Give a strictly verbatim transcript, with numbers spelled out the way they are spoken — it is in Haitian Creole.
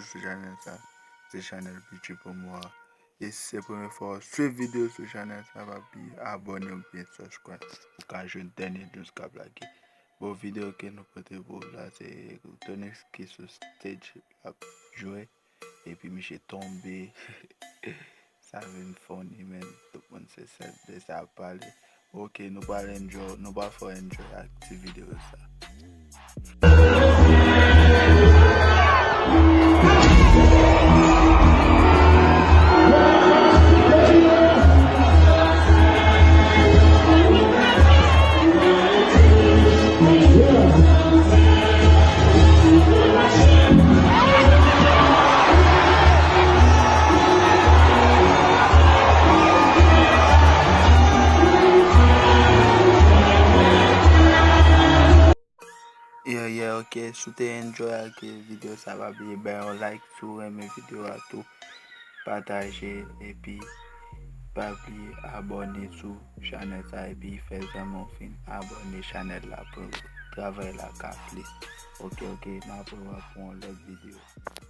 sou chanèl sa. Se chanèl P J Promo a. E si se premye fwa w swiv videyo sou chanèl sa, pa bliye abòne oubyen subscribe pou ka jwenn dènye news k ap lage. Bon, videyo ke nou pote pou w la, se Tony ki sou stage l ap jwe. Epi misye tonbe. Sa vin funny, man. Tout moun se sèl de sa ap pale. Ok, nou pral enjoy, nou pral fè w enjoy ak ti videyo sa. Yeah, yeah, ok. Si w te enjoy ak videyo sa, pa bliye bay yon like si w renmen videyo a tou. Pataje, epi pa bliye abòne sou chanèl sa, epi fè zanmi w fin abòne chanèl la pou travay la ka plis. Ok, ok, n ap rewè pou yon lòt videyo.